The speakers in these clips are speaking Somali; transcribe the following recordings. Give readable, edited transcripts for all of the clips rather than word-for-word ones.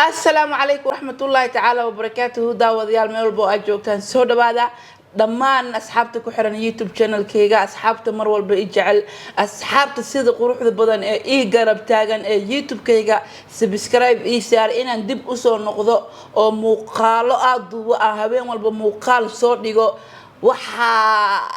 Asalaamu calaykum waraxmatullaahi tacaala wabarakaatuhu. Daawadayaal, meel walba oo aad joogtaan, soo dhawaada. Dhammaan asxaabta ku xiran YouTube channelkayga, asxaabta mar walba i jecel, asxaabta sida quruxda badan ee ii garab taagan ee YouTube-kayga subscribe ii saar, inaan dib usoo noqdo oo muuqaalo aada duubo ah, habeen walba muuqaal soo dhigo, waxaa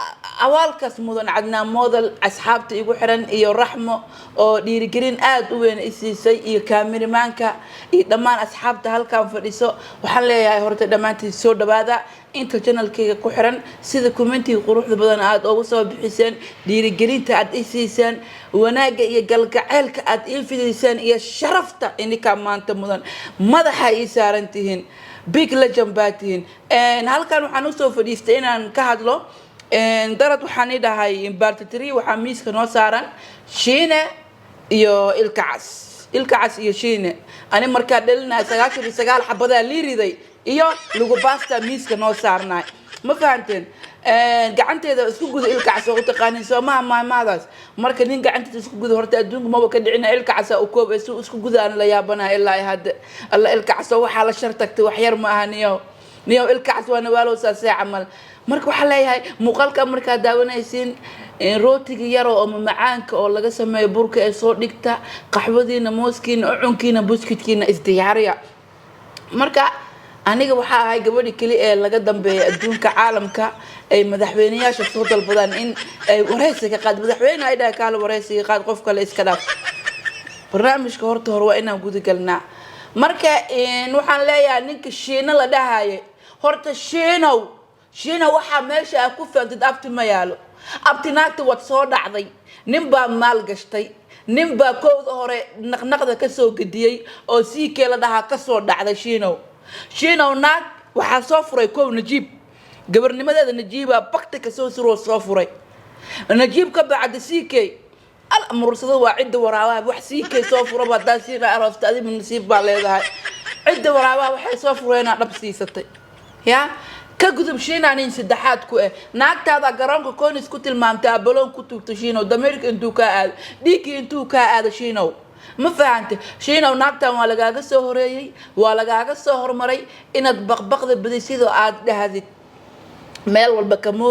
awaalkaas mudan Cadnaan Model, asxaabta igu xiran, iyo Raxmo oo dhiirigelin aada u weyn i siisay, iyo kaamirimaanka, iyo dhammaan asxaabta halkan fadhiso. Waxaan leeyahay horta dhammaantiin soo dhawaada. Inta channelkayga ku xiran, sida commentiga quruxda badan aada ugu soo bixiseen, dhiirigelinta aada i siiseen, wanaagga iyo galgaceylka aada ii fidayseen iyo sharafta, ininkaa maanta mudan, madaxa ii saaran tihiin, big legend baa tihiin. Halkan waxaan usoo fadhiistay inaan ka hadlo darad. Waxaan i dhahay bartatri, waxaa miiska noo saaran Shiine iyo Ilkacas, Ilkacas iyo Shiine. Ani markaa dhalinaya 99 xabadaa lii riday iyo lugubasta miiska noo saarnaay. Ma fahanteen? Gacanteeda isku guda Ilkacas oo u taqaanin soomaha maamaadaas. Marka nin gacanteeda isku guda horta adduunka maba ka dhicina. Ilkacasa u koob si isku guda aan la yaabanaya ilaa hadda. Alla, Ilkacas waxaa la shar tagtay wax yar ma aha. Niyow, niyow, Ilkacas waa nawaalow saasee camal. Marka waxaa leeyahay, muuqaalka markaad daawanaysiin, rootiga yaro oo mamacaanka oo laga sameeyo burka ee soo dhigta, qaxwadiina, mooskiina, ucunkiina, buskudkiina isdiyaariya. Marka aniga waxaa ahay gabadhi keli ee laga dambeeya adduunka caalamka ay madaxweyneyaasha soo dalbadaan in ay wareysiga qaad. Madaxweyne ay dhahay, "Kaale wareysiga qaad, qof kale iska dhaaf." Barnaamijka horta hore waa inaan gudagalnaa. Marka waxaan leeyahay ninka Shiino la dhahayay, horta Shiinow, Shiinow, waxaa meesha aa ku fahamtid abti ma yaalo. Abti, naagta waad soo dhacday. Nin baa maal gashtay, nin baa kowda hore naqnaqda kasoo gediyey oo siikee la dhahaa kasoo dhacday. Shiinow, Shiinow, naag waxaa soo furay kow Najiib. Gabarnimadeeda Najiibaa bakti kasoo suroo soo furay. Najiib ka bacda CK al murursado waa cidda waraabaha. Wax CK soo furaba haddaa siina aroosta, adiga nasiib baa leedahay. Cidda waraabaha waxay soo fureenaa dhab siisatay. Ya ka gudub Shiina, nin saddexaad ku eh naagtaada garoonka Conis ku tilmaamtay, abaloon ku tuugta. Shiinow, dameerka intuu kaa aado, dhiiggii intuu kaa aado, Shiinow, ma fahantay? Shiinow, naagtan waa lagaaga soo horeeyey, waa lagaaga soo horumaray. Inaad baqbaqda badisidoo aad dhahdid meel walba kamu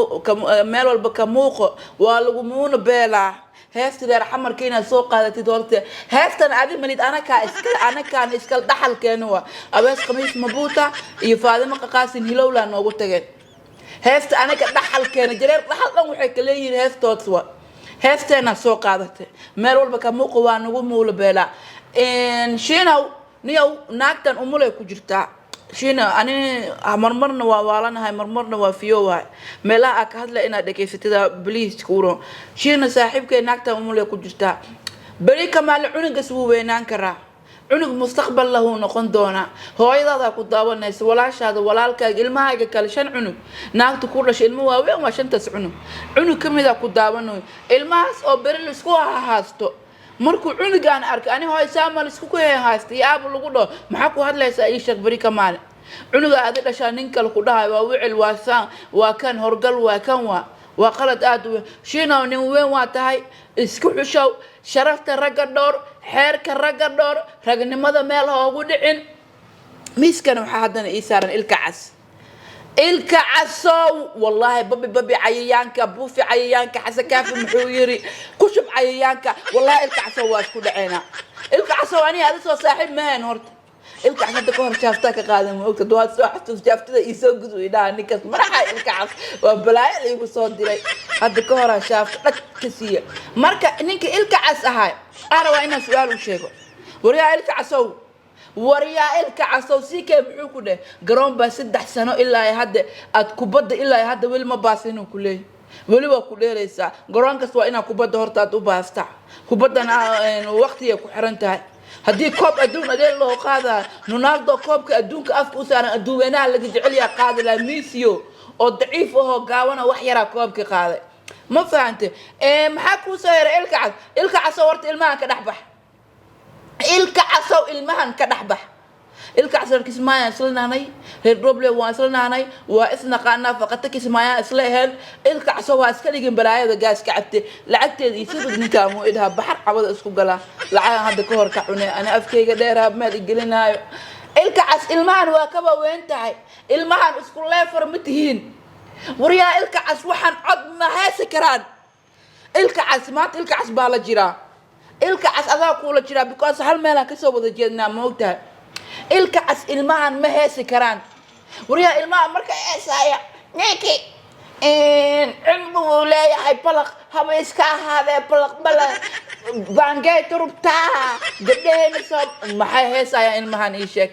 meel walba ka muuqo, waa lagu muuna beelaa. Heesta reer xamarka inaad soo qaadatid, horta heestan adi malid, anakaa iskale, anakaan iskale, dhaxalkeena waa Abees Khamiis Mabuuta iyo Faadimo Qaqaasin Hilowlaa noogu tageen heesta. Anaga dhaxalkeena, jareer dhaxal dhan waxay ka leeyihiin heestood wa heesteenaa soo qaadatay. Meel walba ka muuqo, waa nagu muula beelaa. Shiinow, niyow, naagtan umulay ku jirtaa. Shiina, ani marmarna waa waalanahay, marmarna waa fiyowahay. Meelaha aa ka hadla inaad dhegaysatida please kuuro. Shiina saaxiibkay, naagtan umulay ku jirtaa. Beri kamaale cunugas wuu weynaan karaa, cunug mustaqbal lahuu noqon doonaa. Hooyadaadaa ku daawanaysa, walaashaada, walaalkaaga, ilmahaaga kale, shan cunug naagta ku dhashay, ilmo waaweyn waa shantaas cunug, cunug ka mid a ku daawanayo. Ilmahaas oo beri laisku hahaasto, markuu cunugaan arkay, "Ani hooy saamal isku ku haysta iyo aaba," lagu dhaho, "Maxaa ku hadlaysaa? Ii sheeg." Beri kamaale cunuga adi dhashaa nin kale ku dhahay, "Waa wicil, waa saan, waa kan horgal, waa kan." Waa qalad aada u weyn. Shiinow, nin weyn waa tahay, isku xushow, sharafta ragga dhowr, xeerka ragga dhowr, ragnimada meel ha ugu dhicin. Miiskana waxaa haddana ii saaran Ilka Cas. Ilka Casow, wallaahi babi babi cayayaanka buufi, cayayaanka Xasan Kaafi muxuu yiri? Ku shub cayayaanka. Wallahi Ilka Casow waa isku dhaceynaa. Ilka Casow, aniga adi soo saaxiib mahayn. Horta Ilka Cas hadda ka hor jaaftaa ka qaadan, ma ogta? Waad soo xasuus, jaaftada iisoo gudu idhaha ninkaas madaxa. Ilka Cas waa balaayo laigu soo diray. Hadda ka horaa shaafta dhag ka siiya. Marka ninka Ilka Cas ahaa aan rabaa inaan su-aal u sheego. Waryaa Ilka Casow, waryaa Ilka Casow, sikee muxuu ku dheh? Garoon baa 3 sano ilaa hadda aad kubadda ilaa hadda weli ma baasin ku leeyahy. Weli waa ku dheeraysaa. Garoonkas waa inaa kubadda horta aad u baasta. Kubaddana waqtigay ku xiran tahay. Haddii koob adduun adeel loo qaadaa, Ronaldo koobka adduunka afka u saaran, adduunweynaha laga jecel yaha qaadi lahaa. Messi oo daciif ahoo gaabana wax yaraa koobka qaaday. Ma fahante? Maxaa kuu soo yaray, Ilka Cas? Ilka Casow, horta ilmahan ka dhex bax. Ilka Casow, ilmahan ka dhex bax. Ilka Cas, reer Kismaayaan isla nahnay, reer Roble waan isla nahnay, waa isnaqaanaa, faqata Kismaayaan isla aheen. Ilka Casow, waa iska dhigin balaayada gaaska cabte lacagteeda iyo sidad. Ninkaa muu idhaha baxar cabada isku galaa lacagan hadda ka hor ka cune. Ani afkayga dheeraa meel igelinaayo. Ilka Cas, ilmahan waa ka waaweyn tahay, ilmahan isku level ma tihiin. Waryaa Ilka Cas, waxaan cod ma heesi karaan. Ilka Cas, maanta Ilka Cas baa la jiraa. Ilka Cas, adaa kuula jiraa because hal meelaan kasoo wada jeednaa, ma ogtahay? Ilka Cas, ilmahan ma heesi karaan. Waryaa, ilmaha marka heesaaya, ninki cilmi uu leeyahay, balaq haba iska ahaadee, balaq bala baangey turubtaa gabdhaheena soo maxay heesayaan ilmahan? Ii sheeg,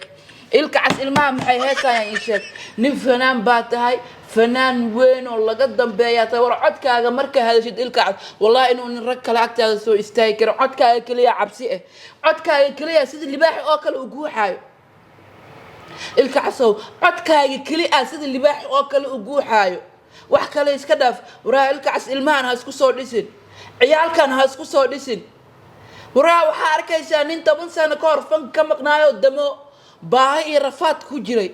Ilka Cas, ilmaha maxay heesayaan? Ii sheeg. Nin fanaan baa tahay, fanaan weyn oo laga dambeeyaa tahay. War codkaaga marka hadashid, Ilka Cas, wallahi inuu nin rag kale agtaada soo istaagi karo. Codkaaga keliya cabsi ah, codkaaga keliya sida libaaxi oo kale u guuxaayo. Ilka Casow, codkaaga keli ah sida libaaxi oo kale u guuxaayo, wax kale iska dhaaf. Waraa Ilka Cas, ilmahan ha isku soo dhisin, ciyaalkan ha isku soo dhisin. Waraa, waxaa arkaysaa nin 10 sano ka hor fanka ka maqnaayo, damo baahi iyo rafaad ku jiray,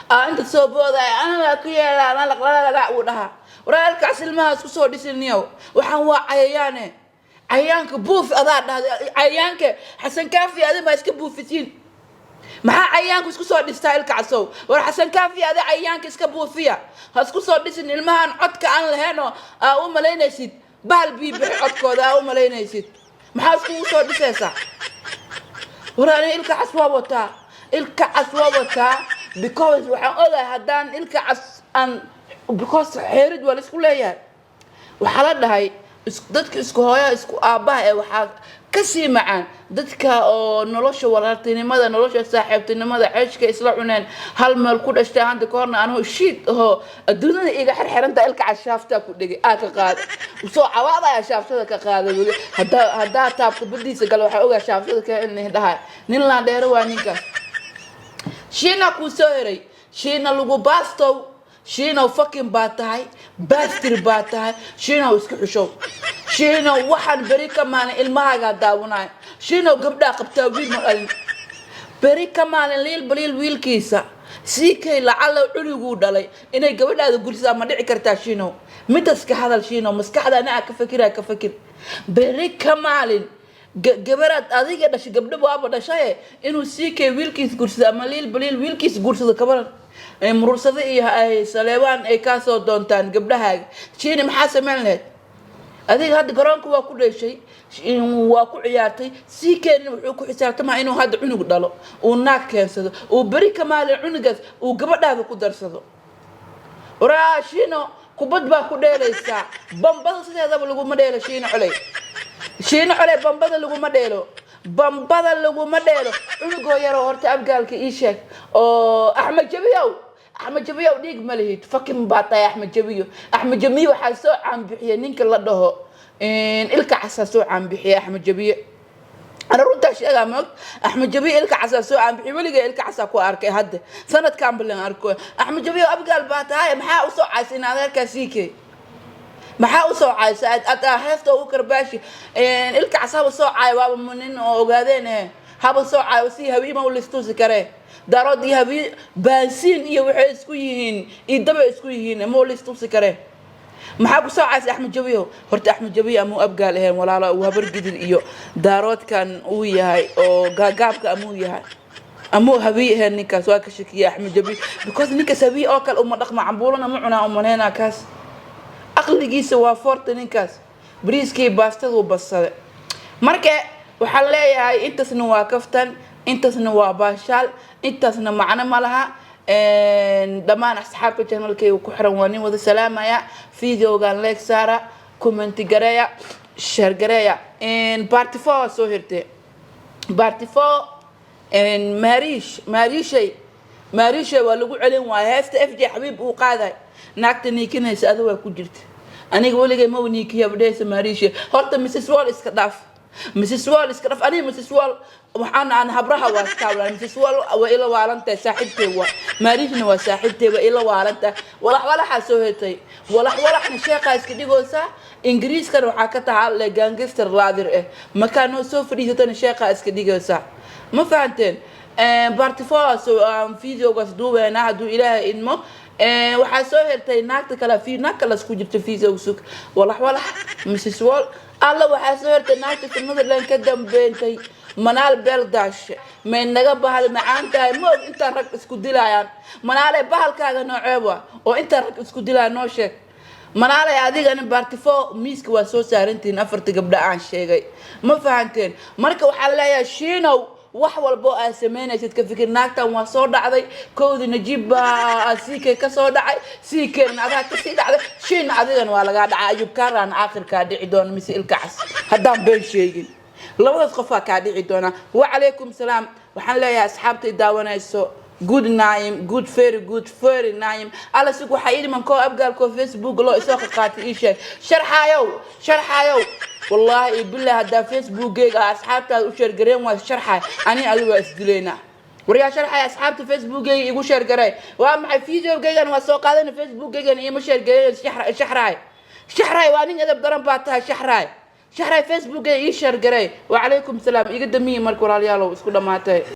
aa inta soo boodaya, "Ana ku yeelaa lalaqlalala," uu dhahaa. Waraa Ilka Cas, ilmaha isku soo dhisin niyow. Waxaan waa cayayaane, cayayaanka buuf adaa dhahday. Cayayaanka Xasan Kaafi adi ma iska buufisiin? Maxaa cayayaanka isku soo dhistaa, Ilka Casow? War Xasan Kaafi, adi cayayaanka iska buufiya, ha isku soo dhisin ilmahan codka aan laheenoo aa u malaynaysid bahal biibixi codkooda aa u malaynaysid. Maxaa iskugu soo dhisaysaa? War ani Ilka Cas waa wataa, Ilka Cas waa wataa, because waxaan ogahay haddaan Ilka Cas aan, because xeerid waa la isku leeyahay. Waxaa la dhahay dadka isku hooyaha, isku aabbaha ee waxaa kasii macaan dadka oo nolosha walaaltinimada, nolosha saaxiibtinimada, ceeshka isla cuneen, hal meel ku dhashtay. Hadda ka horna anoo shiid ahoo adduunyada iga xirxiranta, Ilka Cas shaaftaa ku dhegay, aa ka qaada, soo cawaadaya, shaaftada ka qaaday. Weli haddaa taabta badiisa gale, waxaa ogaa shaaftada ka inay dhahay nin laandheero waa ninkaas. Shiina kuu soo heray, Shiina lagu baastow. Shiinow, fucking baa tahay, bastard baa tahay. Shiinow, iska xushow. Shiinow, waxaan beri ka maalin ilmahaagaa daawanaya. Shiinow, gabdhaa qabtaa, wiil ma dhalin. Beri ka maalin Liil Baliil wiilkiisa Siikay lacala cunuguu dhalay inay gabadhaada gurisaa ma dhici kartaa? Shiinow, midas ka hadal. Shiinow, maskaxda anaa ka fakiraa, ka fakir. Beri ka maalin gabaraad adiga dhashay, gabdho waaba dhashaye, inuu Siikay wiilkiis gursado ama Liil Baliil wiilkiis gursado, kabaran Murursado iyo ay Saleebaan ay kaasoo doontaan gabdhahaaga, Shiini, maxaa samayn lahayd adiga? Hadda garoonka waa ku dheeshay, waa ku ciyaartay. Sii keenin wuxuu ku xisaabtamaa inuu hadda cunug dhalo, uu naag keensado, uu beri ka maalin cunugaas uu gabadhaada ku darsado. Waraa Shiino, kubad baa ku dheelaysaa, bambada sideedaba laguma dheelo. Shiino Coley, Shiino Coley, bambada laguma dheelo, bambada laguma dheelo. Cunugoo yaroo horta Abgaalka ii sheeg oo Axmed Jabiyow, Axmed Jabiyow, dhiig ma lihid, fucking baa tahay Axmed Jabiyo. Axmed Jabiyo waxaa soo caanbixiyay ninka la dhaho Ilka Casaa soo caanbixiyay Axmed Jabiye. Ana runtaa sheegaa, maog Axmed Jabiyo Ilka Casaa soo caanbixiyay. Weligay Ilka Casaa ku arkay, hadda sanadkan balan arko. Axmed Jabiyo, Abgaal baa tahay, maxaa usoo caysay in adeerkaa siikay? Maxaa usoo caaysa ad heesta ugu karbaashi? Ilka Cas haba soo caayo, waaba nin oo ogaadeen eh, haba soo caayo. Si hawiima u listuusi karee? Daarood iyo hawiye baansiin iyo waxay isku yihiin iyo dabay isku yihiin, ma u listuusi karee? Maxaa kusoo caysay, Axmed Jabiyo? Horta Axmed Jabiyo amuu Abgaal ahayn, walaalo, uu Habargidin iyo Daaroodkan uu yahay oo gaagaabka amuu yahay, amuu hawiye ahayn ninkaas, waa ka shakiya Axmed Jabiyo, because ninkaas hawiye oo kale uma dhaqma, cambuulana ma cunaa umaleynaa. Kaas aqligiisa waa foorta, ninkaas bariiskii baastaduu badsade. Marka waxaan leeyahay, intaasna waa kaftan, intaasna waa baashaal, intaasna macno ma laha. Dhammaan asxaabta channelkayga ku xiran waa nin wada salaamaya. Videogan like saara, comment gareeya, share gareeya. Part 4 soo hirtay, part 4. Maariish, Maariishay, Maariishay waa lagu celin waaya heesta FJ Xabiib uu qaaday. Naagta niikinaysa ada waa ku jirta, aniga weligay ma niikiya badhehaysa. Maariishay, horta Mrs Wall iska dhaaf, Mrs Wall iska dhaaf. Aniga Mrs Wall waxaan aan habraha waa iskaabla. Mrs Wall waa ila waalantahay, saaxiibtay waa. Maariishna waa saaxiibtay, waa ila waalantahay. Walax walaxaa soo hetay, walax walaxna sheeqaa iska dhigoosaa. Ingiriiskana waxaa ka tahaa le gangster laadir eh, markaa noo soo fadhiisatana sheeqaa iska dhigaysaa. Ma fahanteen? Part 4 so videogaas duubeena hadduu Ilaahay idmo. Waxaa soo hertay naagta kale, fi naag kale isku jirta video sug. Walax walax, Mrs Wall alla, waxaa soo hertay naagta Netherland ka dambeentay. Manaal Beeldaash may naga bahal macaan tahay. Ma og intaan rag isku dilayaan. Manaalay, bahalkaaga nooceeba oo intaan rag isku dilaya noo sheeg. Manaalay, adigana part 4 miiska waa soo saarantihiin, afarta gabdha aan sheegay. Ma fahanteen? Marka waxaa la leeyahay, Shiinow, wax walbo aad samaynaysid ka fikir. Naagtan waa soo dhacday kowdi. Najiib baa CK ka soo dhacay, CK-na adaa kasii dhacday. Shiinna adigana waa lagaa dhacay. Ayub Kaaraan aakhirkaa dhici doona mise Ilka Cas, haddaan been sheegin, labadaas qofaa kaa dhici doona. Wacalaykum salaam. Waxaan leeyahay asxaabtay daawanayso, good name, good, very good, very name. Alla sig, waxaa ii dhiman koo Abgaalkoo Facebook loo isoo qaqaatay. Ii sheeg, sharxaayow, sharxaayow. Wallaahi iyo billahi, haddaa Facebookgayga asxaabtaada u share gareen, waa sharxaay, ani adigu waa isdilaynaa. Waryaa sharxay, asxaabta Facebookgayga igu share garay. Waa maxay? Videogaygan waa soo qaadana, Facebookgaygan iima share gareyn. Shaxraay, shaxraay, waa nin edab daran baa tahay. Shaxraay, shaxraay, Facebookgayga ii share garay. Wacalaykum salaam. Iga damiyi. Marka walaalayaalow, isku dhammaatay.